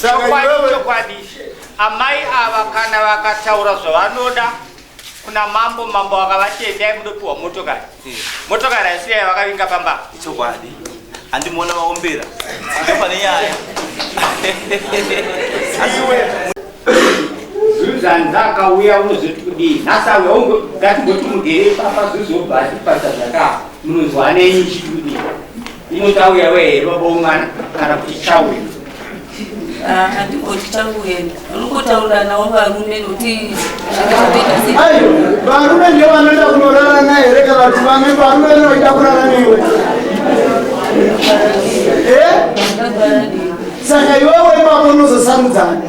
Saka Chokwadi, iwewe chokwadi, amai ava kana vakataura zvavanoda kuna mambo, mambo akavati endai munopiwa motokari. Motokari haisi iya yavakavinga pamba. Chokwadi. Andimuona vaombera. Ndipo pane nyaya. Iwe Zuzanzi akauya unozoti kudii? Nhasi auya ngatimboti mugere ipapa Zuzu obva atipasa zvaka munonzwa nenyi chiti kudii? Inoti auya we here baba womwana kana kuti chauya? Ah, handingoti chauya unongotaura navo varume nokuti zvakatoita sei Ayo, varume ndivo vanoenda kunorara naye here kana kuti vamwe varume vanoida kurara newe? Eh? Saka iwewe ipapo unozosarudzana.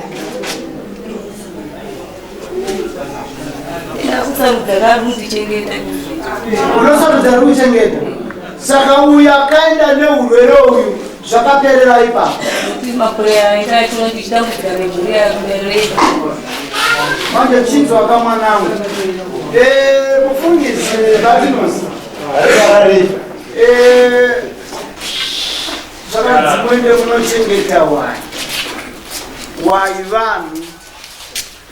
Unosarudza ari kuchengeta. Saka uyu akaenda neurwere uyu zvakaperera ipapo. Manje chinzwa kamwanangu. Eh, mufundisi Latinos. Eh, zvakanzi muende munochengeta wai wai vanhu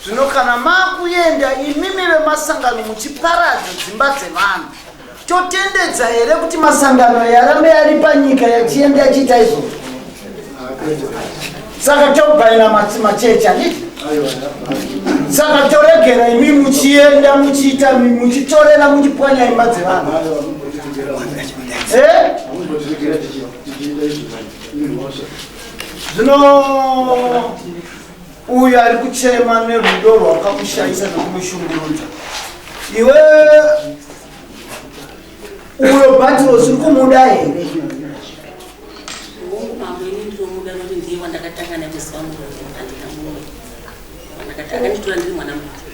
zvino kana makuenda imimi vemasangano muchiparadza dzimba dzevanhu totendedza here kuti masangano yarambe ari panyika yachienda yachiita izvozvo saka tobhaina machechi handiti saka toregera imi muchienda muchiita muchitorera muchipwanya imba dzevanhu eh? Zvino uyu ari kuchema nerudo rwakamushaisa nekumushungurudza. Iwe uyo Batiros uri kumuda here? Hongu mambo, ini ndinomuda nokuti ndiye wandakatanga naye kuziva murume, handina mumwe. Akanditora ndiri mwana mudiki.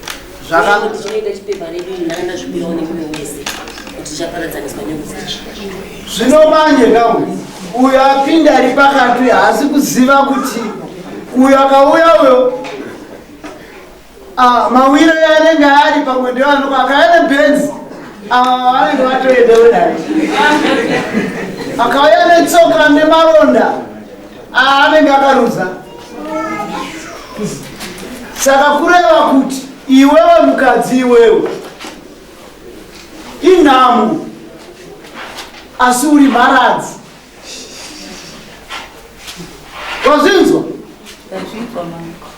Zvaka chipepa redu ini ndanga ndazvipirawo nemwoyo wese kuti tichaparadzaniswa nekufa. Zvino manje kawe uyo apinda ari pakati haasi kuziva kuti uyo akauya uyo ah, mawiro anenge ari pamwe ndio anoko akauya nebhenzi ava vanenge vatoenda wedai akauya netsoka nemaronda ah, anenge akaruza Saka kureva kuti iwewe mukadzi iwewe inhamo asi uri mharadzi. Wazvinzwa?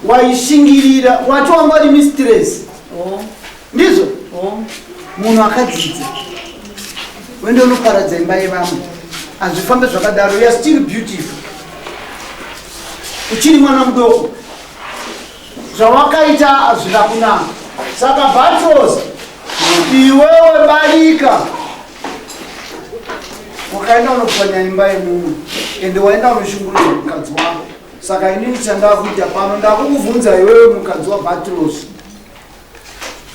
Waishingirira wati wanga uri mistress. Oh. Ndizvo? Oh. Munhu akadzidza wende unoparadza imba yevamwe hazvifambe zvakadaro. You are still beautiful. Uchiri mwana mudoko. Zvawakaita hazvina kunaka. Saka Batros iwewe barika wakaenda unopwanya imba yemumwe ende waenda unoshungurudza mukadzi wako. Saka inini chandakuita pano ndakukuvhunza iwewe mukadzi waBatros.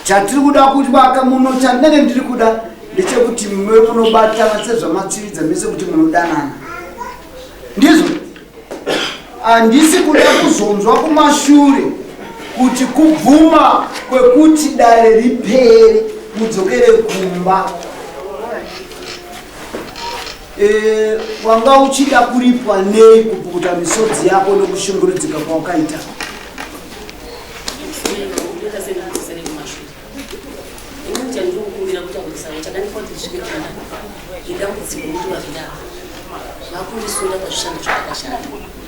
Chatiri kuda kuvaka muno chandinenge ndiri kuda ndechekuti muve munobatana sezvamatsividza mese kuti munodanana. Ndizvo handisi kuda kuzonzwa kumashure kuti kubvuma kwekuti dare ripere mudzokere kumba. E, wanga uchida kuripwa nei kupukuta misodzi yako nokushungurudzika kwawakaita?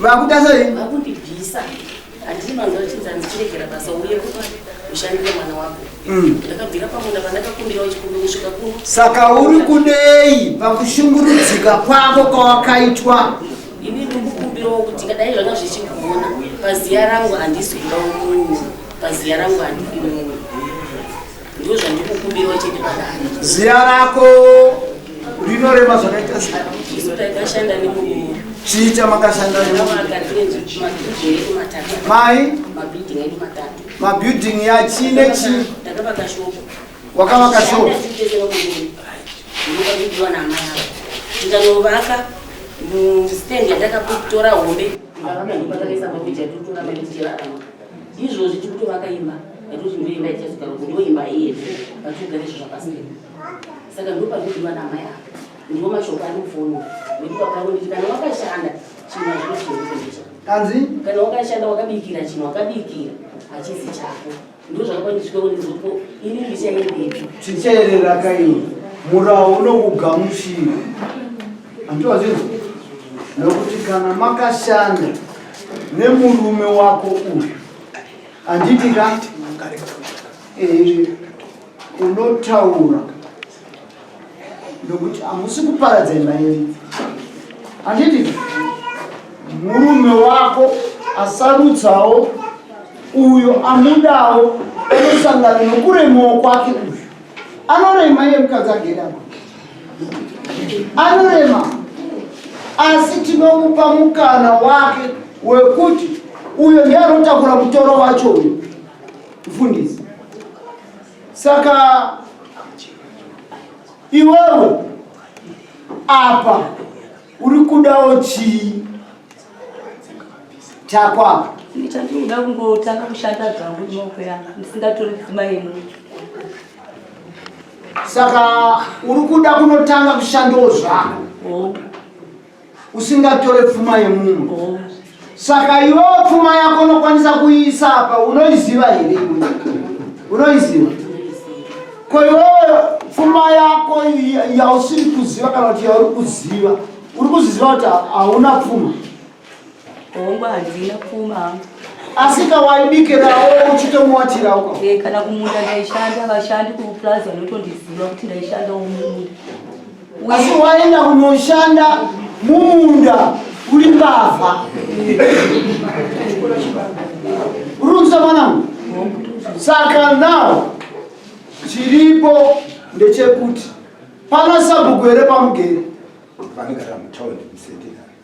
Vakuita sei? Vakundibvisa. Handiti manzwa vachinzi hanzi chiregera basa uye ushandire mwana wako. Mm. Ndakabvira pamunda pandakakumbirawo chikumbiro kusvika kuno. Saka uri kudei pakushungurudzika kwako kwawakaitwa? Ini ndikukumbirawo kuti dai zvanga zvichigona paziya rangu handisi kudawo munhu paziya rangu handidi munhu ndizvo zvandikukumbirawo chete padare. Ziya rako rinorema zvakaita sei? Isu takashanda nemurume. Chii chamakashanda nemurume? Mai? Mabuilding edu matatu. Mabuilding ya chii nechii? Ndakavaka shopo. Wakavaka shopo? Ndikanovaka mustand yandakatora hombe ndikavaka mapeji atotora mapeji evarama izvozvi tiri kutovaka imba yatoti ndoimba yatichazogara uku ndoimba iyedu vatigare izvo zvapasi pedu saka ndopanodiwa namai ava ndiwo mashoko ari mufoni nekuti vakaona kuti kana wakashanda chinhu hazvino chinhu kuendesha. Kanzi kana wakashanda wakabikira chinhu wakabikira hachizi chako. Ndozvakakwaniswa ndizopo ini ndichaendepi. Chicheerera kaiwe murawo unokugamuchira. Handiwazvinzwa? Nokuti kana makashanda nemurume wako uyu handiti ka eh, unotaura nokuti hamusi kuparadza imba yenyu handiti murume wako asarudzawo uyo amudawo anosangana nokuremawo kwake uyu anorema iye mukadzi agere apa anorema asi tinomupa mukana wake wekuti uyo ndiye anotakura mutoro wacho uyu mfundisi saka iwewe apa uri kudawo chii chako apa ndichandinoda kungotanga kushanda zvangu maoko yangu ndisingatori pfuma yemunhu saka uri kuda kunotanga kushandawo zvako oh. usingatore pfuma yemumwe oh. Saka iwewe pfuma yako unokwanisa kuiisa apa unoiziva here iwe? Unoiziva? Ko iwewe pfuma yako yausiri kuziva kana kuti yauri kuziva, uri kuzviziva kuti hauna pfuma? Hongu, handina pfuma hangu. Asi ka waibikirawo uchitomuwachirawo ka? Eh, kana kumunda ndaishanda, vashandi kupurazi vanotondiziva kuti ndaishandawo mumunda. Asi waenda kunoshanda mumunda uri mbavha. Uri kunzwa mwanangu? Saka now chiripo ndechekuti pana sabhuku here pamugere? Vanogara mutaundi musetinari.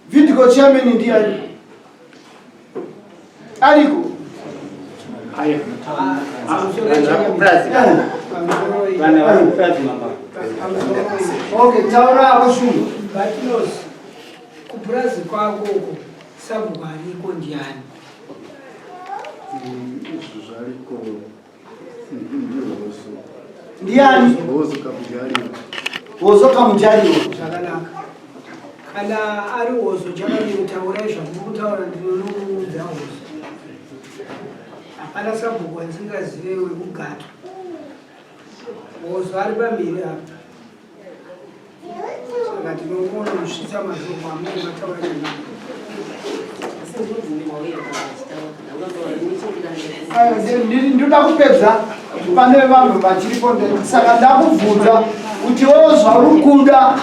Vidco chairman ndiani? Ariko? Okay, taura hako Shumba. Batinos, kupurazi kwako uko sabhuku ariko ndiani? Izvo zvariko ndihozo. Ndiani? Hozo kamujaliwa. Hozo kamujaliwa. Zvakanaka. Kana ari hozo chakadini taurai zvamuri kutaura ndinonomuudza hozo. Hapana sabhuku wandisingazive wekugatwa. Hozo ari pamberi apa. Saka tinoona kusvitsa mashoko amunenge mataura chakanaka. Ndoda kupedza pane vanhu vachiripo saka ndakubvunza kuti wo zvauri kuda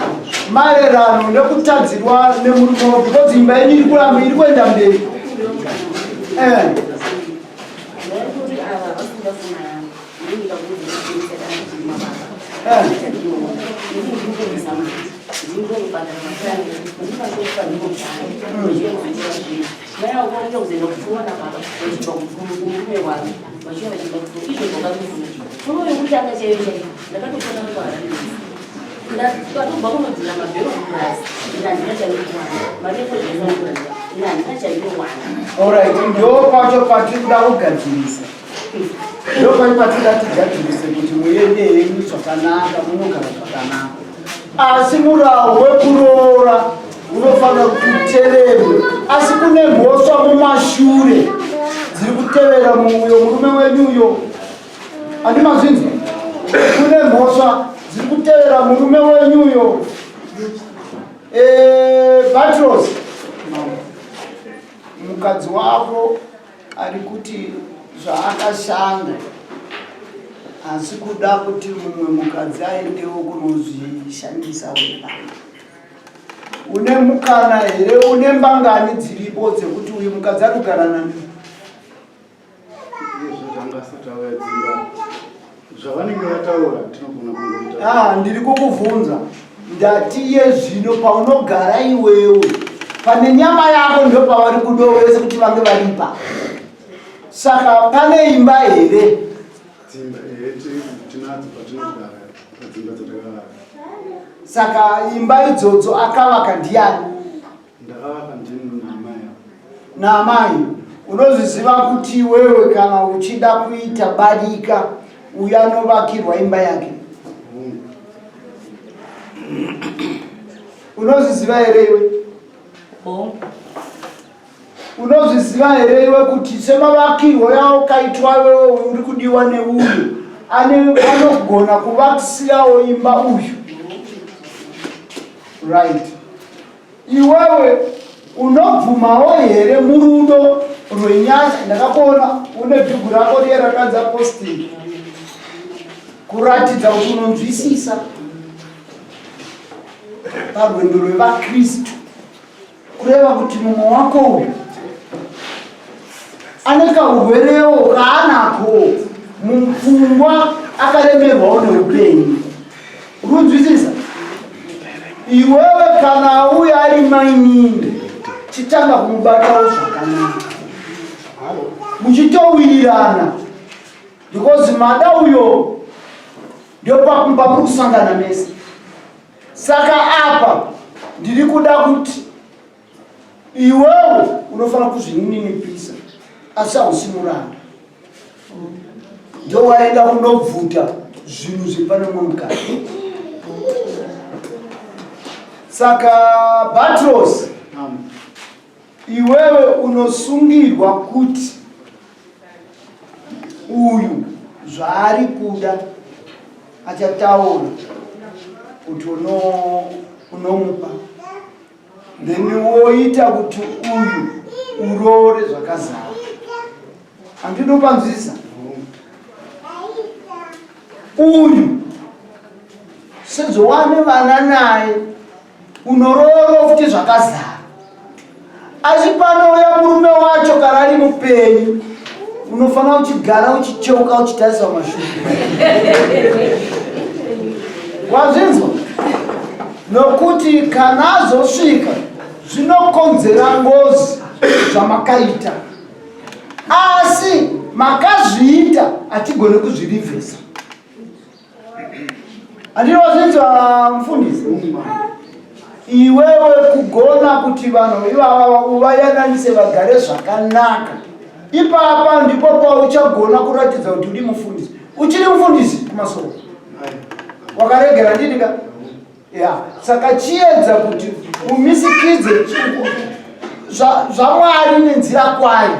maererano nekutadzirwa nemurume wako because imba yenyu iri kuramba iri kuenda mberi eh. Alright, ndo pacho patiri kuda kugadzirisa. Ndopari patida tigadzirise kuti muende henyu zvakanaka munogara zvakanaka asi murawo wekuroora unofanira kuti uteverwe asi kune mhosva mumashure dziri kutevera muuyo murume wenyu uyo andi mazvinzwa kune mhosva dziri kutevera murume wenyu uyo eh, batros mukadzi wako Ari kuti zvaakashanda asi kuda kuti mumwe mukadzi aendewo kunozvishandisa wega. Une mukana here? Une mbangani dziripo dzekuti uyu mukadzi anogara nani? Izvo zvanga asati auya dzimba zvavanenge vataura tinogona kungoita. Ah, ndiri kukuvhunza ndati iye zvino paunogara iwewe pane nyama yako ndo pavari kudawo vese kuti vange varipa saka pane imba here? Dzimba ehe tinadzo patinogara padzimba dzatakavaka. Saka imba idzodzo akavaka ndiani? Ndakavaka ndini naamai ava. Naamai, unozviziva kuti iwewe kana uchida kuita barika uyo anovakirwa imba yake? Hongu. Unozviziva here iwe? Hongu. Unozviziva here iwe kuti semavakirwo yaukaitwa iwewe uri kudiwa neuyu ane anogona kuvakisirawo imba uyu? Right. Iwewe unobvumawo here murudo rwenyasha? Ndakakuona une bhuku rako riye rakanzi apostile kuratidza kuti unonzwisisa parwendo rwevaKristu. Kureva kuti mumwe wako uyu ane kaurwerewo kaanako mupfungwa, akaremerwawo neupenyu. Urunzwisisa iwewe kana auya ari mainini, chitanga kumubatawo zvakanaka muchitowirirana, because mada uyo ndopapuri kusangana mese. Saka apa ndiri kuda kuti iwewe unofanira kuzvininipisa, asi hausi muranda. Ndowaenda kunobvuta zvinhu zvepane mumwe mukadzi. Saka Batros, iwewe unosungirwa kuti uyu zvaari kuda achataura kuti unomupa, then woita kuti uyu uroore zvakazara. Handinopanzwisa uyu sezvo wane vana naye, unoroorwa futi zvakazara. Asi panouya murume wacho kana ari mupenyu, unofanira uchigara uchicheuka uchitarisa mashure. Wazvinzwa? Nokuti kana azosvika zvinokonzera ngozi zvamakaita, asi makazviita hatigone kuzvirivhesa. Handinozvinzwa mufundisi. Iwewe kugona kuti vanhu ivava uvayananise vagare zvakanaka, ipapa ndipo pauchagona kuratidza kuti uri mufundisi. Uchiri mufundisi kumasoro wakaregera ndini ka ya. Saka chiedza kuti umisikidze zvaMwari nenzira kwayo.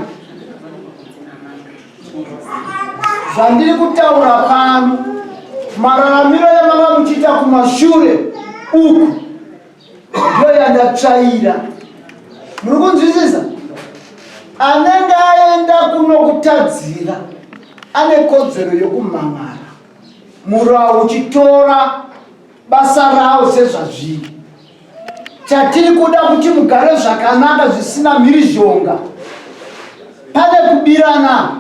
Zvandiri kutaura pano, mararamiro yamanga muchiita kumashure uku ndo yandatsvaira. Muri kunzwisisa? Anenge aenda kunokutadzira ane kodzero yokumhan'ara, murau uchitora basa rawo sezvazviri. Chatiri kuda kuti mugare zvakanaka zvisina mhirizhonga, pane kubirana.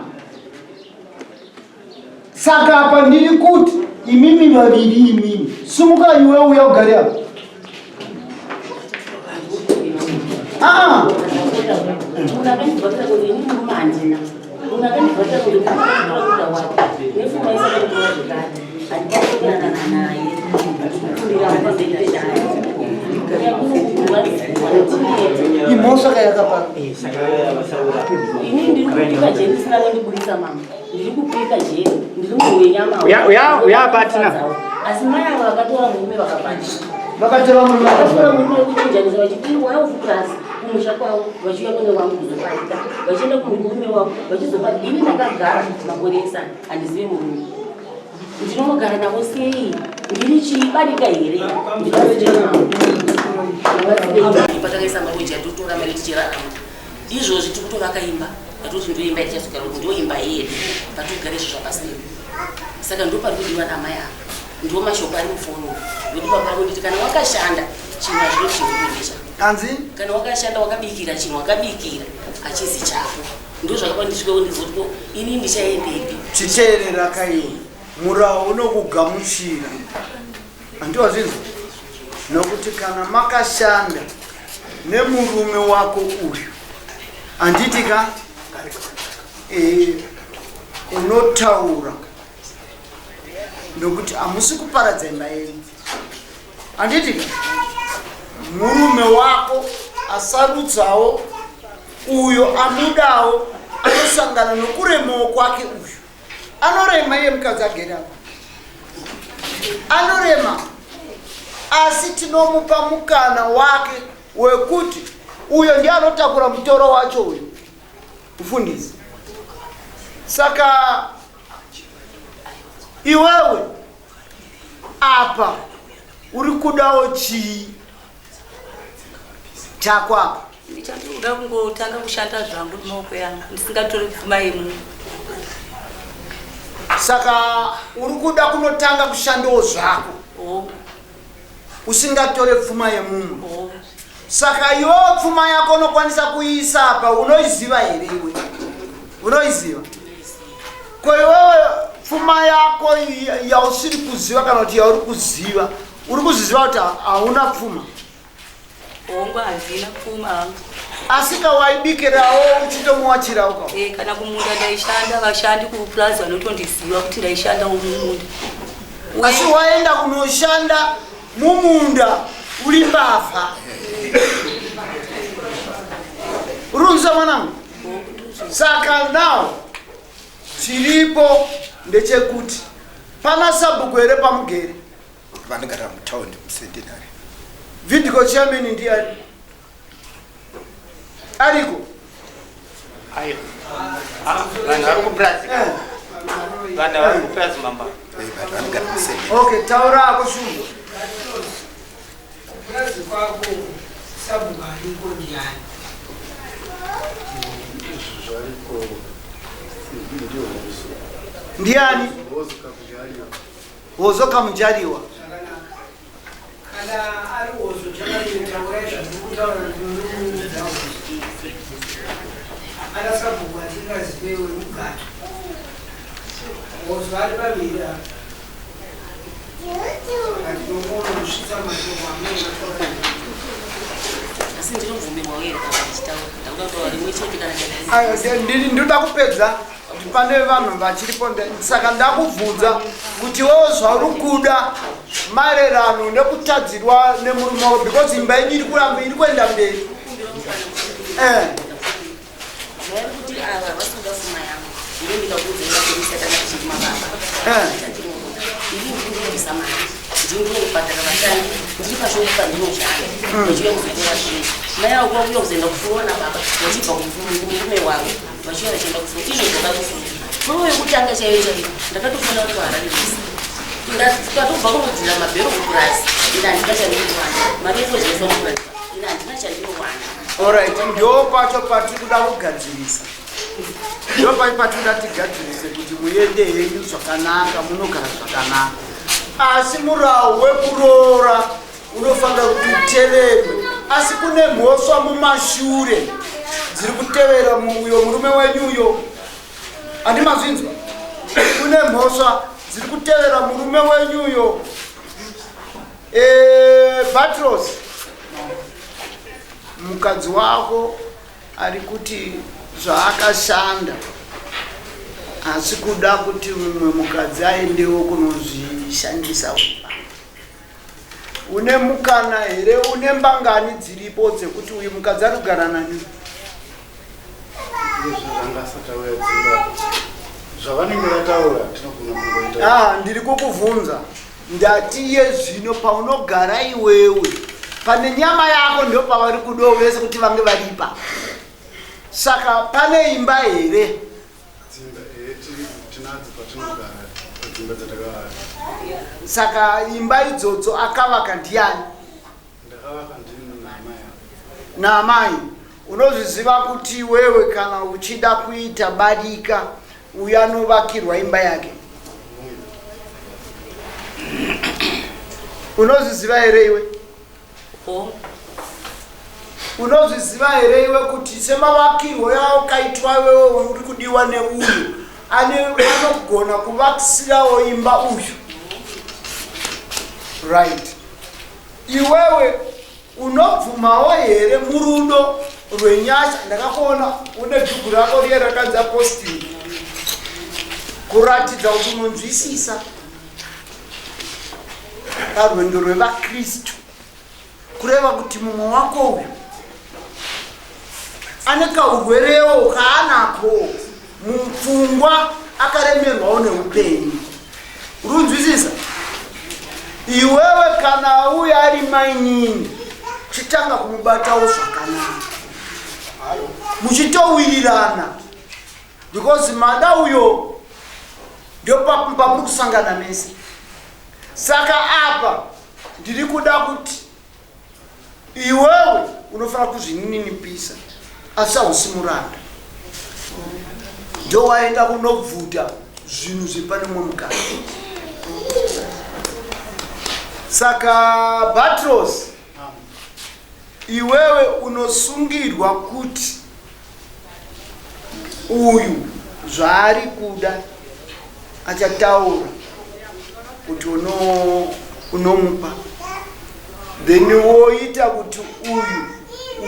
Saka apa ndiri kuti imimi vaviri, imimi sumuka, iwe uya ugare apa. Ah. Munhu akandibvatira kuti ini murume handina. Munhu akandibvatira kuti murume wake nefuma isakatora zvekare, handikwanisa naye. Ndikukurira pamberi. Imhosva kayakapara. Ini ndiri kupika jeri ndisina nondiburisa mama. Ndiri kupika jeri, ndiri munhu wenyama. Uya patina. Asi mai ava vakatora murume vakabata. Vakatora murume. Vakatora murume wekuchinjanisa vachiti waufu purasi kumusha kwavo, vachiuya kune wangu kuzoparika, vachienda kumurume wavo vachizoparika. Ini ndakagara makore esana, handizivi murume. Ndinonogara navo sei? Ndiri chibarika here? Patakaisa maweji atotora mari tichirarama izvozvi, tiri kutovaka imba yatoti ndo imba yatichazogara kuti ndo imba yedu patigare izvo zvapasina. Saka ndo pari kudiwa namai ava, ndo mashoko ari mufoni nekuti baba vangu nditi kana wakashanda chinhu hazvino chinhu Kanzi kana wakashanda wakabikira chinhu, wakabikira hachizi chako. Ndo zvakapa ndisvike ndizoti ko ini ndichaendepi? Chiteerera kaiwe, murau unokugamuchira, handiwazvinzwa? Nokuti kana makashanda nemurume wako uyu, handiti ka, unotaura nokuti hamusi kuparadza imba yenyu, handiti ka? Murume wako asarudzawo uyo amudawo, anosangana nokuremawo kwake. Uyu anorema, iye mukadzi agere apa anorema, asi tinomupa mukana wake wekuti Uyo ndiye anotakura mutoro wacho uyu mufundisi. Saka iwewe apa uri kudawo chii chako apa? Ndichandikuda kungotanga kushanda zvangu nemaoko yangu ndisingatori pfuma yemunhu. Saka uri kuda kunotanga kushandawo zvako usingatore pfuma yemumwe. Saka iwewo pfuma yako unokwanisa kuiisa apa, unoiziva here iwe? Unoiziva? Ko iwewe pfuma yako yausiri kuziva kana kuti yauri kuziva, uri kuzviziva kuti hauna pfuma? Hongu, handina pfuma hangu. Asi ka waibikirawo uchitomuwachirawo ka? Eh, kana kumunda ndaishanda, vashandi kupurazi vanotondiziva kuti ndaishandawo mumunda. Asi waenda kunoshanda mumunda uri mbavha. Uri kunzwa mwanangu? Saka now chiripo ndechekuti pana sabhuku here pamugere? Vanogara mutaundi muCentenary. VIDCO chairman ndiani ariko? Ayo, vanhu vari kupurazi, vanhu vari kupurazi mamba. Vanogara muCentenary. Okay, taura ako Shumba. Kupurazi kwako sabhuku ariko ndiani? Izvi zvariko ndiHozo. Ndiani? Hozo Kakujaliwa. Hozo Kamujaliwa. Zvakanaka. Kana ari Hozo chakamire, taurai zvandiri kutaura, ndinomuudza Hozo. Hapana sabhuku atingazive wemugato. Hozo ari pamhiri apa, saka ndinokona kusvitsa mashoko amene mataura. Asi ndinobvumirwa here kana ndichitaura? Ndakuda kutaura rimwe chete kana. Ayo, ndinoda kupedza kuti pane vanhu vachiripo. Saka ndakubvunza kuti wewo zvauri kuda maererano nekutadzirwa nemurume wako, because imba yenyu iri kuramba iri kuenda mberi. Zvavari kuti ava vasikuda pfuma yangu, ino ndikakuudzai vakomisa kana tichiri mababa. Ini ndinobvisa mari, ndinobhadhara vashandi, ndiri pashopu pandinoshanda, vachiuya kuzotora zvinhu. Mai avo vakuuya kuzoenda kufuruwa nababa, vachibva kumurume wavo, vachiuya vachienda kufuruwa. Izvo zvakatofuruwa furuwa yekutanga chaiyo chaiyo, ndakatofanira kuti Harare vese tatobva kunodzira mabhero kupurazi. Ine handina chandinowana, mari yefodyaiswa mupurazi, ine handina chandinowana. Alright, ndo pacho patiri kuda kugadzirisa, ndo pacho patiri kuda tigadzirise kuti muende henyu zvakanaka, munogara zvakanaka. Asi murawo wekuroora unofanira kuti uteverwe, asi kune mhosva mumashure dziri kutevera uyo murume wenyu uyo. Handimazvinzwa? Kune mhosva dziri kutevera murume wenyu uyo. Batros, mukadzi wako ari kuti zvaakashanda asi kuda kuti mumwe mukadzi aendewo kunozvishandisa. Une mukana here? Une mbangani dziripo dzekuti uyu mukadzi ari kugara nani? Izvi zvanga asati auya dzimba, zvavanenge vataura tinogona kungoita. Ah, ndiri kukubvunza, ndati iye zvino paunogara iwewe pane nyama yako ndo pavari kudawo vese kuti vange varipa. Saka pane imba here? Dzimba tinadzo patinogara, padzimba dzatakavaka. Saka imba idzodzo akavaka ndiani? Ndakavaka ndini naamai avo. Naamai. Unozviziva kuti iwewe kana uchida kuita barika, uyo anovakirwa imba yake, unozviziva here iwe? Oh. Unozviziva here iwe kuti semavakirwo yawakaitwa iwewe uri kudiwa neuyu ane anogona kuvakisirawo imba uyu? Right, iwewe unobvumawo here murudo rwenyasha? Ndakakuona une dhugu rako riye rakanzi apostili, kuratidza kuti unonzwisisa parwendo rwevakristu, kureva kuti mumwe wako uyu ane kaurwerewo kaanako mupfungwa, akaremerwawo neupenyu. Uri kunzwisisa iwewe? Kana uyo ari mainini, chitanga kumubatawo zvakanaka. Muchitowirirana because mada uyo ndopamuri kusangana mese. Saka apa ndiri kuda kuti iwewe unofanira kuzvininipisa, asi hausi muranda. Ndowaenda kunobvuta zvinhu zvepane mumwe mukadzi. Saka Batros, iwewe unosungirwa kuti uyu zvaari kuda achataura kuti unomupa, then woita kuti uyu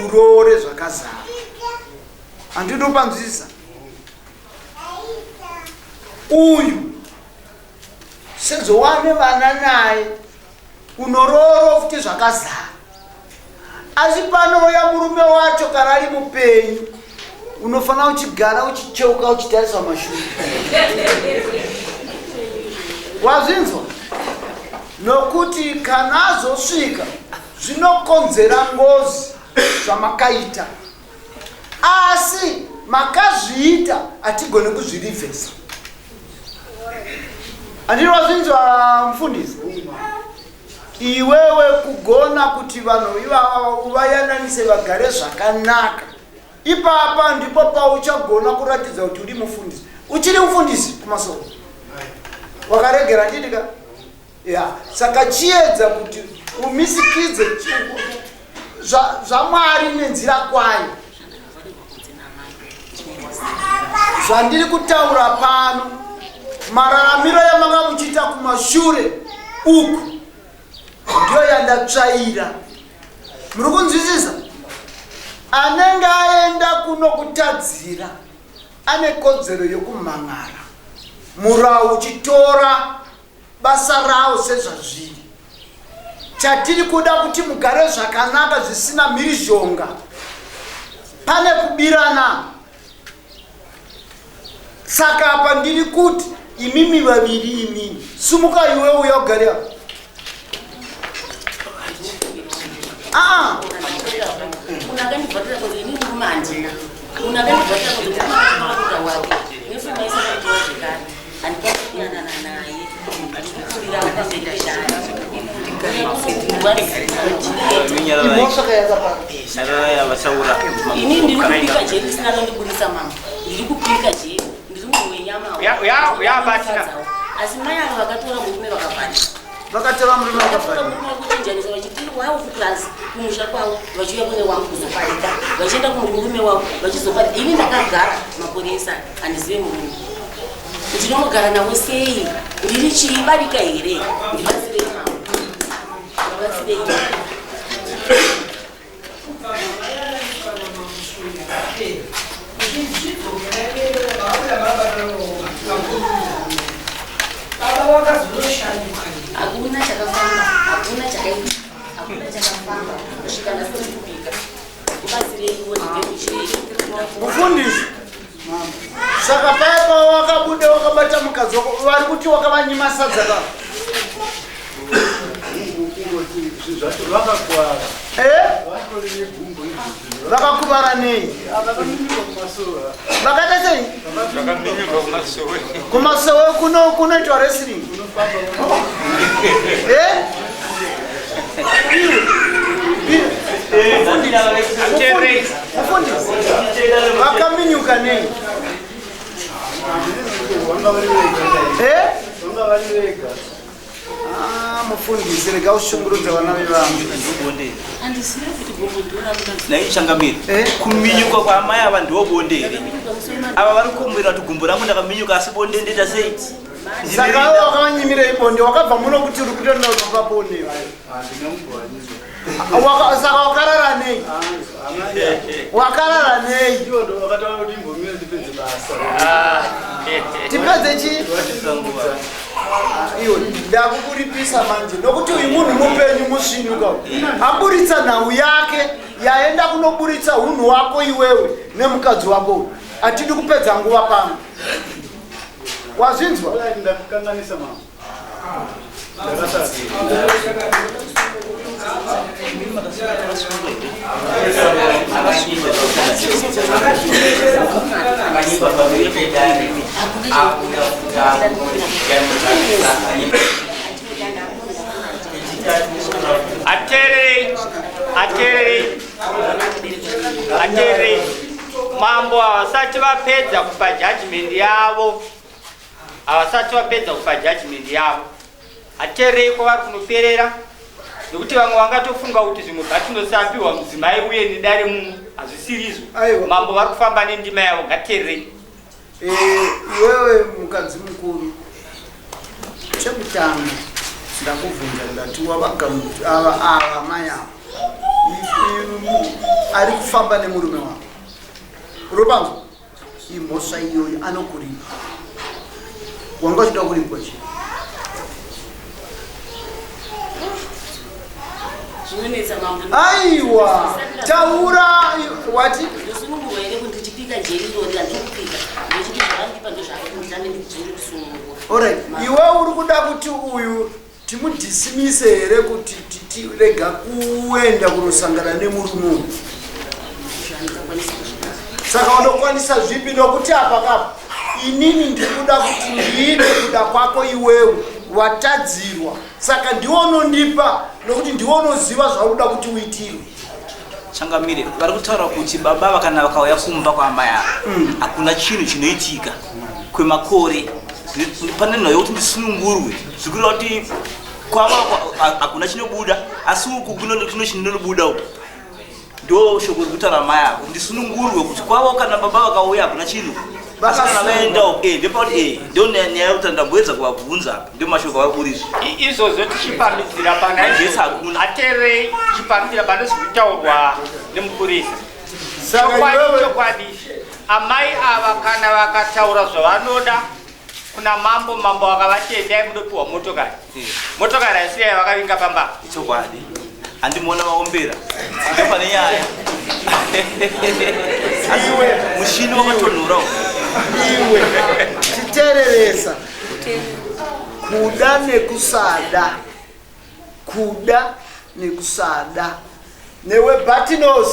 uroore zvakazara. Handidi kupanzwisisa. Uyu sezvo wane vana naye unorooro futi zvakazara, asi panouya murume wacho kana ari mupenyu unofanira uchigara uchicheuka uchitarisa mashure. Wazvinzwa? Nokuti kana azosvika zvinokonzera ngozi zvamakaita, asi makazviita hatigone kuzvirivhesa. Handini wazvinzwa mufundisi? Iwewe kugona kuti vanhu ivava uvayananise vagare zvakanaka, ipapa ndipo pauchagona kuratidza kuti uri mufundisi. Uchiri mufundisi kumasoro wakaregera ndidika ya. Saka chiedza kuti umisikidze zvaMwari nenzira kwayo. Zvandiri kutaura pano, mararamiro yamanga muchiita kumashure uku ndiyo yandatsvaira. Muri kunzwisisa? Anenge aenda kunokutadzira ane kodzero yokumhan'ara, murau uchitora basa rawo sezvazviri. Chatiri kuda kuti mugare zvakanaka zvisina mhirizhonga, pane kubirana. Saka apa ndiri kuti imimi vaviri, imimi sumuka, iwe uya ugare apa. Ah, Munhu akandibvatira kunze, ini murume handina. Munhu akandibvatira kunze, murume akatora kuda wake nefumaisa akatora zvekare, handikwanisi kuyanana naye. Ndikukurira pamberi pedare. Imhosva yakapara. Ini ndiri kupika jeri ndisina anondiburisa mama. Ndiri kupika jeri, ndiri munhu wenyama. Ya, batina. Asi mai ava vakatora murume vakabhadhara. Vakatora murume vakatora vakabhadhara. Murume wakuenjanisa vachiti wavo kupurazi kumusha kwavo, vachiuya kune wangu kuzoparika, vachienda kumurume wavo vachizoparika. Ini ndakagara makore ese, handizive murume. Ndinogara navo sei? Ndiri chii? Barika here? Ndibatsirei mama, ndibatsirei. Kubva zvavayananiswa namamusuri akapera, kuti zvidzokera vauya vabarovakurudza baba vakazonoshanduka. Hakuna chakafamba, hakuna chakaitika, hakuna chakafamba kusvika ndasiri kupika. Ndibatsireiwo, ndigemuchirei. Mufundisi, saka paya pawakabuda wakabata mukadzi wako, vari kuti wakavanyima sadza ka? Kungoti zvinhu zvacho vakakwara. Eh? Vatori negumbo izvozvo. Vakakuvara nei? Vakaminyuka kumasoro. Vakaita sei? Zvakaminyuka kumasowe. Kumasowe kuno kunoitwa wrestling? Eh? Iwe. Mufundisi, mufundisi, vakaminyuka nei? Vanga vari vega. Eh? Vanga vari vega. Ah, mufundisi, rega kushungurudza vana vevanhu. Bonde. Handisina kuti gumbo ndoramuka. Nai changamire. Eh? Kuminyuka kwaamai ava ndiwo bonde here? Ndakaminyuka musi wemana. Ava vari kukumbira kuti gumbo rangu ndakaminyuka, asi bonde ndoita sei? Saka iwe wakavanyimirei bonde? Wakabva muno kuti uri kutoenda kunopa bonde? Handina kumbovanyisa. Saka wakarara nei? Wakarara nei? Ivo ndo vakataura kuti imbomira ndipedze basa. Tipedze chii? Iwe, ndakukuripisa manje nokuti uyu munhu mupenyu musvinuka aburitsa nhau yake yaenda kunoburitsa hunhu wako iwewe nemukadzi wako uyu. Hatidi kupedza nguva pano, wazvinzwa? Alright, ndakukanganisa mama. Ndakatadza. Ateererei, ateererei, ateererei. Mambo havasati vapedza kupa judgment yavo, havasati vapedza kupa judgment yavo. Ateererei kwavari kunoperera, nekuti vamwe vangatofunga kuti zvimwe bhatinosapiwa mudzimai uye nedare muno hazvisiri izvo. Mambo vari kufamba nendima yavo, ngateererei. Eh, iwewe mukadzi mukuru chekutanga ndakubvunza ndati wavagamuti ava ava mai ava ari kufamba nemurume wako ropanzwa imhosva iyoyo anokuripa wanga uchida kuripwa chii Zvinonetsa mambo. Aiwa, taura wati ndosunungurwa here kuti ndichipika jeri irori handiri kupika ndochiti zvavandipa ndozvakunditange ndiri kusunungurwa. Alright, iwe uri kuda kuti uyu timudhisimise here kuti tirega kuenda kunosangana nemurume uyu? Saka unokwanisa zvipi nokuti apa kapa inini ndiri kuda kuti ndiite kuda kwako iwewe watadzirwa saka ndiwe unondipa nokuti ndiwe unoziva zvauri kuda kuti uitirwe Changamire, vari kutaura kuti baba ava kana vakauya kumba kwaamai ava hakuna chinhu chinoitika kwemakore. Pane nhau yekuti ndisunungurwe, zvikureva kuti kwava hakuna chinobuda, asi uku kuno chinobuda uku. Ndo shoko riri kutaura mai ava kuti ndisunungurwe kuti kwavo kana baba vakauya hakuna chinhu. Asi kana vaenda uku, ndopauti ndo nyaya yekuti ndamboedza kuvabvunza apa, ndo mashoko avari kuburitsa. Izvozvo tichipamhidzira pana Magetsi hakuna. Aterei tichipamhidzira pane zviri kutaurwa nemupurisa. Saka Chokwadi iwewe- chokwadi amai ava kana vakataura zvavanoda kuna mambo, mambo akavati endai munopiwa motokari. Motokari haisi iya yavakavinga pamba. Ichokwadi. Handimuona vaombera. Ndo pane nyaya. Iwe. Mushini wakatonhora uyu. Iwe chitereresa kuda nekusada kuda nekusada newe Batinos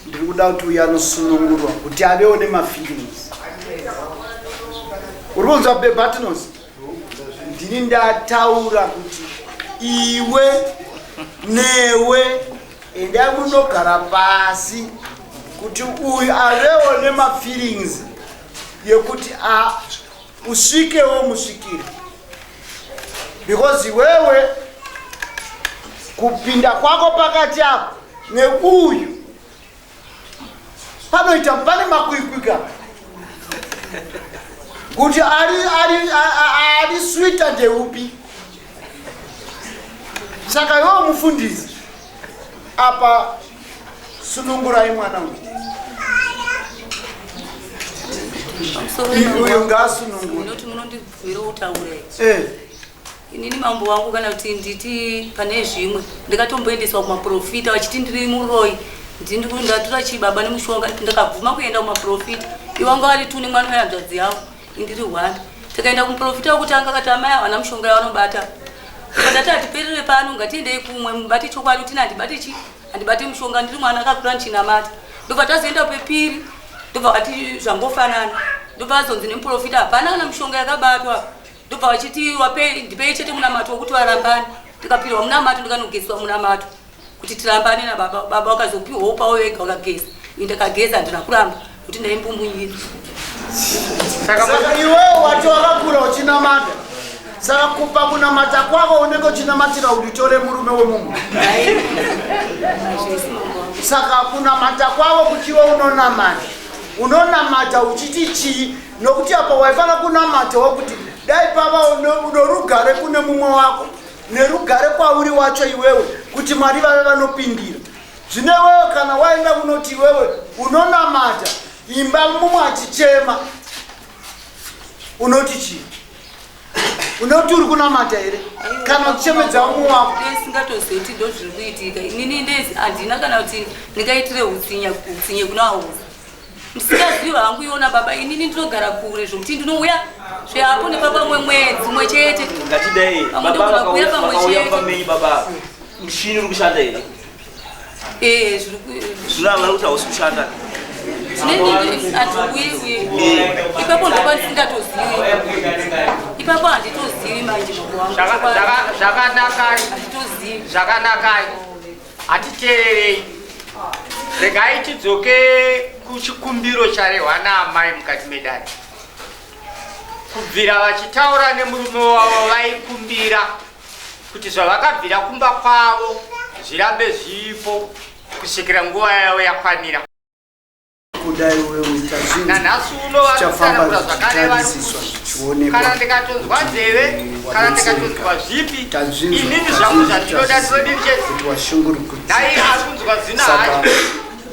ndiri kuda kuti uye anosunungurwa kuti avewo nemafeelings uri kunzwa be Batinos ndini ndataura kuti iwe newe endai munogara pasi kuti uyu avewo nemafeelings yekuti usvikewo musvikire because iwewe kupinda kwako pakati apo neuyu panoita pane makwikwi ka kuti ari swita ndeupi. Saka iwewe mufundisi apa sunungurai mwana uyu. Uyu ngaasunungure. Ndinoti munondibvumira kutaura here? Inini mambo wangu kana kuti nditi pane zvimwe ndikatomboendeswa kumaprofita vachiti ndiri muroyi, ndatora chibaba nemushonga, ndakabvuma kuenda kumaprofita. Iwanga vari tuni mwana wehanzvadzi yavo, indiri one. Tikaenda kumuprofita wekutanga akati amai havana mushonga yavanobata. Saka ndati hatiperere pano, ngatiendei kumwe mubate chokwadi kuti handibati chi handibati mushonga, ndiri mwana akakura ndichinamata. Ndobva tazoenda pepiri, ndobva vati zvangofanana. Ndobva vazonzi nemuprofita hapana kana mushonga yakabatwa. Ndobva vachiti wapei ndipei chete munamato wekuti varambane. Tikapirwa munamato ndikanogezwa munamato kuti tirambane nababa. Baba vakazopiwawo pavo vega vakageza. Ini ndakageza handina kuramba kuti ndaimbumbunyidzwa. Saka iwewe wati wakakura uchinamata, saka kupa kunamata kwako unenge uchinamatira kuti utore murume wemumwe. Saka kunamata kwavo kuti iwe unonamata, unonamata uchiti chii? Nokuti apa waifana kunamatawo kuti dai pava unorugare kune mumwe wako nerugare kwauri wacho iwewe, kuti Mwari vave vanopindira. Zvino iwewe kana waenda kunoti iwewe unonamata imba mumwe achichema, unoti chii? Unoti uri kunamata here kana uchichemedza umwe wako? Ndisingatozivi kuti ndo zviri kuitika. Inini ndezi handina kana kuti ndingaitire utsinye kuna hosi. Ndisingazivi. Handitoziva hangu iona baba, inini ndinogara kure zvokuti ndinouya zveapo nepapamwe mwedzi mwe chete. Ngatidai Pamwe baba ndogona kuuya vakauya pamwe vakauya chete. mumba menyu baba mushini uri kushanda here? Eh, zviri ku- Zvino havana kuti hausi kushanda. Zvinenge hatiuyi uye. Ipapo ndopandisingatozivi. Ipapo handitozivi manje mambo wangu. Zvakanakai, Handitozivi. zvakanakai, hatiteererei. Regai tidzoke kuchikumbiro charehwa naamai mukati medare. Kubvira vachitaura nemurume wavo vaikumbira kuti zvavakabvira kumba kwavo zvirambe zviripo kusvikira nguva yavo yakwanira. Kudai wewe tazvinzwa Nanhasi uno vari zvichafamba kutsanangura zvakare vari zvichitarisiswa kuti zvichionekwa kana ndikatonzwa nzeve, kana ndikatonzwa zvipi, tazvinzwa inini zvangu zvandinoda ndinodini chete. kuti washungurudzika Dai ari kunzwa zino saka hacho,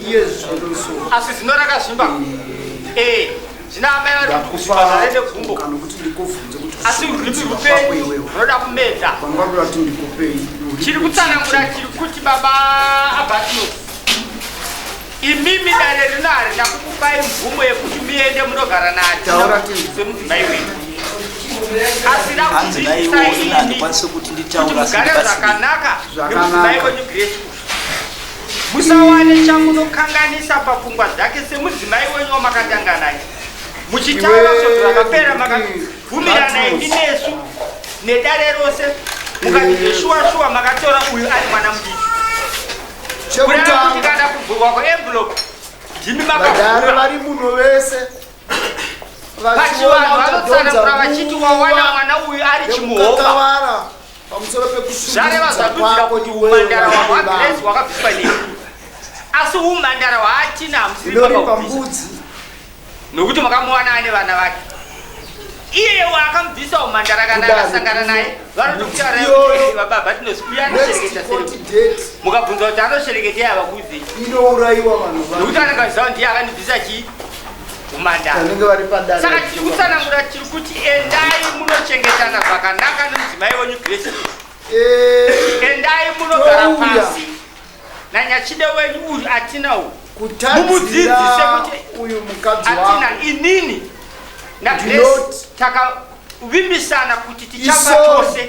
iye zvinoso asi zino rakazvimba. Eh, zvino amai vari kuti ndakupa kuzvimba zvare negumbo, kana kuti ndikubvunze kuti asi rurimi kushungurudzika kwako rupenyu iwewe runoda kumedza. vanga kuda kuti ndikupei Chiri kutsanangura chiri kuti baba Abatino, imimi dare rino harina kukupai mvumo yekuti muende munogara Taura naAtina tinzwe. semudzimai wenyu, asi Hanzi naiwo rakudzidzisai ini imi handikwanisi kuti kuti nditaura asi mugare ndibatsire. zvakanaka Zvakanaka. nemudzimai wenyu Grace. Musawane chamunokanganisa papfungwa dzake semudzimai wenyu wamakatanga naye muchitaura Iwe, svondo rakapera, Kuti makabvumirana imi Matthews. nesu nedare rose mukati zveshuwa shuwa makatora uyu ari mwana mudiki, kureva kuti Chekutanga, kana kuvhurwa kweenvelope ndimi vadare makavhura. vari muno vese Pachivanhu vachiona vanotsanangura utadhonza vachiti wawana nguva mwana uyu ari chimuhoba, yekukakavara pamusoro zvareva pekushungurudzika zvadudzira kwako kuti iwewe umhandara vamwe hwaGrace vangu. hwakabviswa nei, asi umhandara hwaatina hamusiri Ndinoripa makaubvisa mbudzi nokuti makamuwana ane vana vake. Iyewo akamubvisa umhandara kana Kudare akasangana naye vanotokutaura Iyoyo. baba tinozi uyu next anoshereketa court sei? date Mukabvunza kuti anoshereketei havakuudzei, inourayiwa vanhu nokuti vangu anenge aziva ndiye akandibvisa chii umhandara. vanenge vari padare. Saka tiri kutsanangura tiri kuti endai munochengetana zvakanaka nemudzimai wenyu Grace. Endai munogara Touya. pasi nanyachide wenyu uyu atina uyu, mumudzidzise Kutadzira kuti uyu mukadzi atina wako inini naGrace Ndinoti- takavimbisana kuti tichapa Isori. tose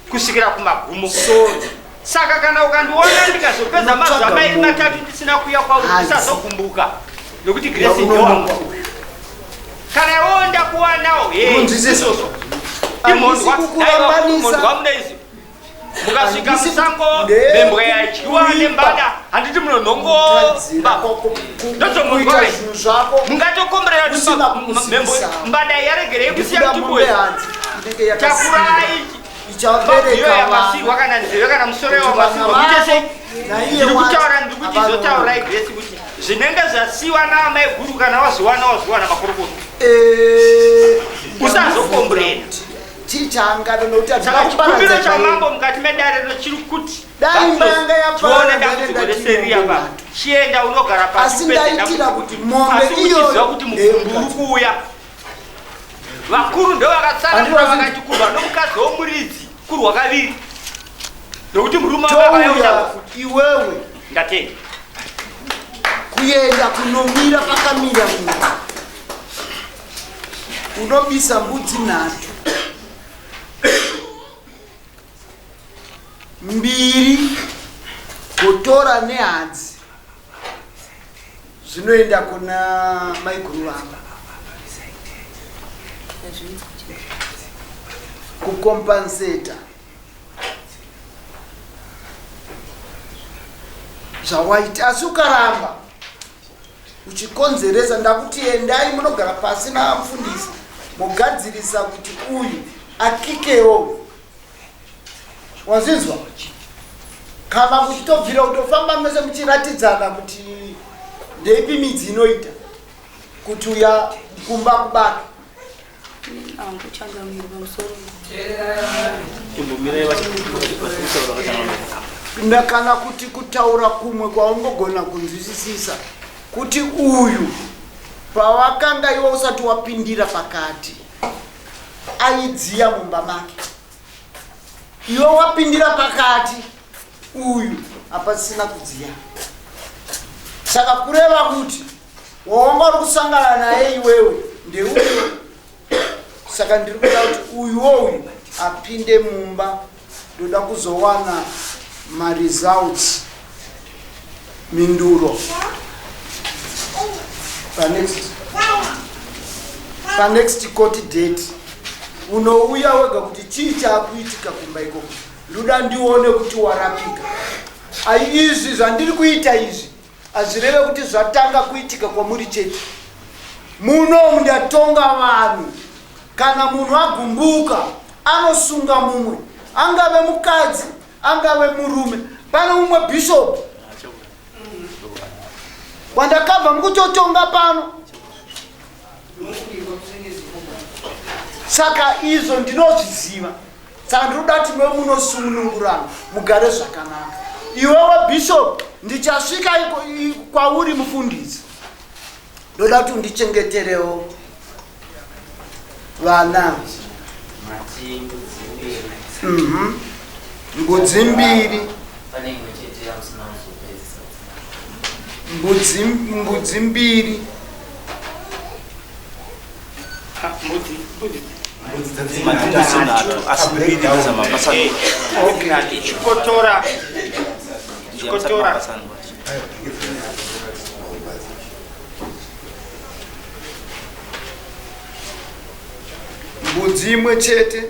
kusvikira kumagumo. Sorry. Saka kana ukandiona ndikazopedza mazuva Unotsvaga mairi munhu. matatu ndisina kuuya kwauri, Hadzi. usazogumbuka nokuti Grace Unomuka ndewangu. Kana iwewo ndakuwanawo Unonzwisisa? izvozvo imhondwa Handisi kukurambanisa. mhondwa mune izvi mukasvika Handisi- musango Ndee- mhembwe yadyiwa kuipa. nembada, handiti munonhongo Kutadzira kwako Ndodzomhondwa kuita ve. zvinhu zvako Mungatokomberera kuti Usina mhembwe kukuzivisa. mbada yaregerei kusiya Ndikuda kuti mombe boe hadzi inenge yakasimba takurai ichabereka mabhiyo yakasirwa vana kana nzeve kana musoro Kuti vana yawamasirwa kuite sei? naiye Ndiri wacho kutaura, ndiri kuti havanonoka. izotaurai Grace kuti zvinenge zvasiwa naamai guru kana wazviwana wazviwana makurukuru, usazokomburena. Chii chaangano nokuti Saka handina chikumbiro kuparadza chamambo mukati medare rino chiri kuti Dai imba yanga yaparara, chione dambudziko ndanga reseriya ndati pa chienda unogara pasi Asi upedze ndaitira dambudziko. kuti mombe Asi uchiziva iyoyo kuti mukumbi uri kuuya, vakuru ndo vakatsanangura Handina vakati kurwa nomukadzi womuridzi kurwa kaviri, nokuti murume Touya wakauya. iwewe Ndatenda. Kuenda kunomira pakamira munhu unobisa mbudzi nhatu, mbiri kutora nehadzi zvinoenda kuna maiguru vavo kukompanseta zvawaita. Asi ukaramba uchikonzeresa, ndakuti endai munogara pasi namufundisi mugadzirisa kuti uyu akikewo, wazvinzwa? Kana kuchitobvira kutofamba mese muchiratidzana kuti ndeipi midzi inoita kuti uya kumba kubaka. Angu changamire, pamusoro. Imbomirai vachikutaura vakanaka. Kana kuti kutaura kumwe kwaungogona kunzwisisisa kuti uyu pawakanga iwe usati wapindira pakati aidziya mumba make, iwe wapindira pakati uyu hapasisina kudziya. Saka kureva kuti Wawanga uri kusangana naye iwewe ndeuyo. Saka ndiri kuda kuti uyuwo uyu apinde mumba, ndoda kuzowana maresults, minduro panext court date. Unouya wega kuti chii chaakuitika kumba ikoko. Ndoda ndione kuti warapika. Ai, izvi zvandiri kuita izvi hazvireve kuti zvatanga kuitika kwamuri chete. Muno ndatonga vanhu, kana munhu agumbuka anosunga mumwe, angave mukadzi angave murume. Pane mumwe bishop wandakabva mukutotonga pano, saka izvo ndinozviziva. Saka ndinoda kuti mwe munosunungurana mugare zvakanaka. Iwewe bishop, ndichasvika kwauri mufundisi, ndoda kuti undichengeterewo vana. Mbudzi mbiri, mbudzi mbiri. Chikotora, chikotora. Mbudzi imwe chete.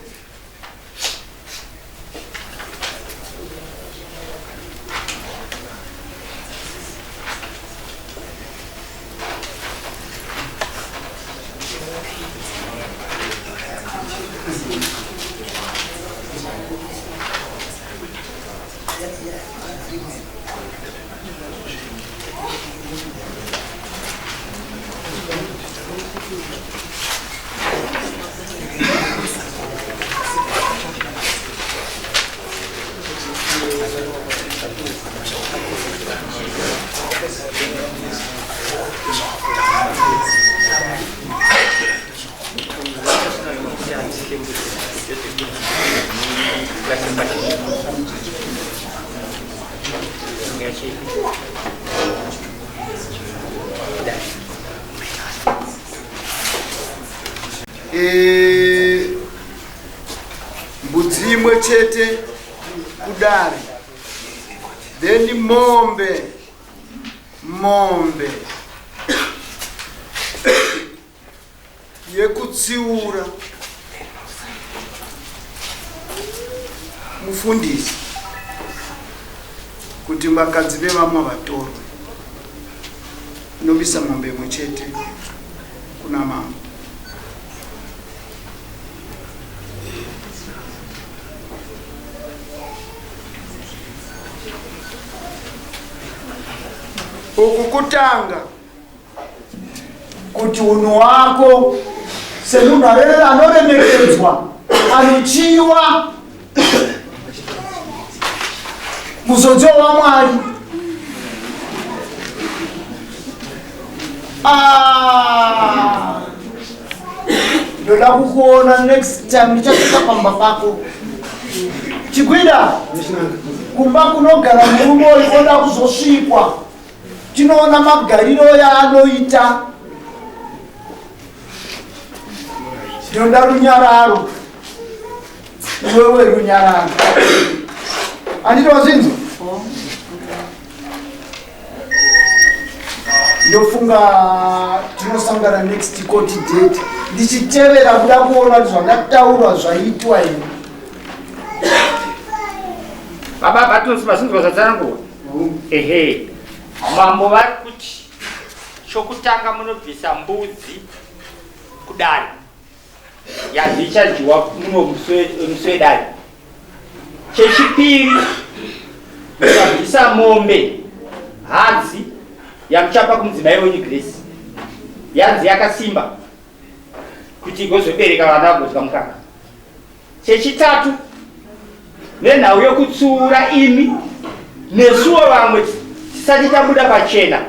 Mbudzi imwe chete kudare, then mombe yekutsiura mufundisi kuti vakadzi vevamwe vatorwe. Inobisa mombe imwe chete kuna mambo. Uku kutanga kuti unhu wako semunhu anoremekedzwa, anochiwa, muzodziwa waMwari. Ah, ndoda kukuona next time ndichasvika pamba pako. Chigwida kumba kunogara murume uyu oda kuzosvikwa, tinoona magariro yaanoita. Ndinoda runyararo, iwewe runyararo, handiti wazvinzwa? Ndofunga tinosangana next court date, ndichitevera kuda kuona kuti zvandataurwa zvaitwa here. Baba Batonsi, mazinzwa zvatsanangurwa? Ehe, mambo vari kuti chokutanga munobvisa mbudzi kudare, yanzi ichadyiwa muno musi wedare. Chechipiri, muchabvisa mombe hadzi yamuchapa kumudzimai wenyu Grace, yanzi yakasimba kuti igozobereka vana vagodya mukaka. Chechitatu, nenhau yokutsuura imi nesuwo vamwe tisati tabuda pachena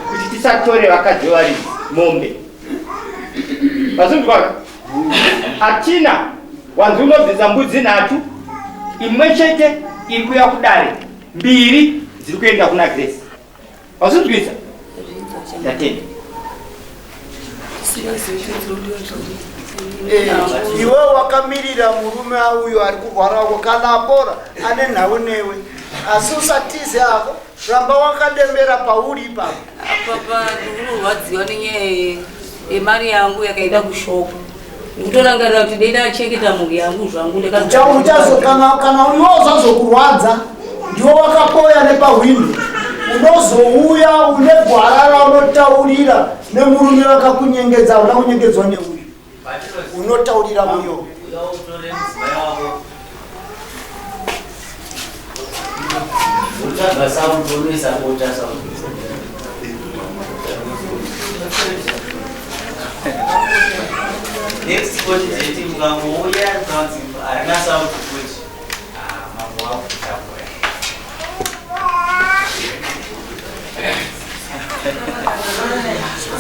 kuti tisatore vakadzi vevaridzi, mombe. Mazvinzwaka? Atina wanzi unobvisa mbudzi nhatu, imwe chete iri kuya kudare, mbiri dziri kuenda kuna Grace. Mazvinzwisa? Ndatenda. Eh, iwe wakamirira murume uyo ari kurwara wako kana apora ane nhau newe asi usatize ako ramba wakadembera pauri ipapo Apapa ndikurwadziwa nenyaya yemari yangu yakaenda kushopu. Ndikutorangarira kuti dei ndachengeta mhuri yangu zvangu Uchazo kana kana iwe usazokurwadza ndiwe wakapoya nepahwindo unozouya une gwara raunotaurira nemurume wakakunyengedza hauna kunyengedzwa neuyu unotaurira uyo Utsvaga sauti unoisa bota sauti. Next court date mukangouya kanzi harina sauti futi. Ah, mambo wakutambura.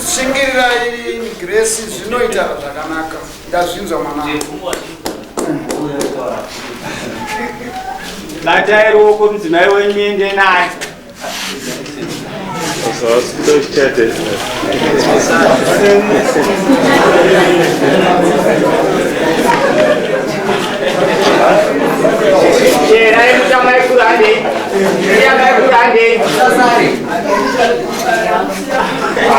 Shingirirai Grace zvinoita zvakanaka ndazvinzwa mwana. Batai ruoko mudzimai wenyu ende naye. Cherai muchamai kurandei. Muchamai kurandei.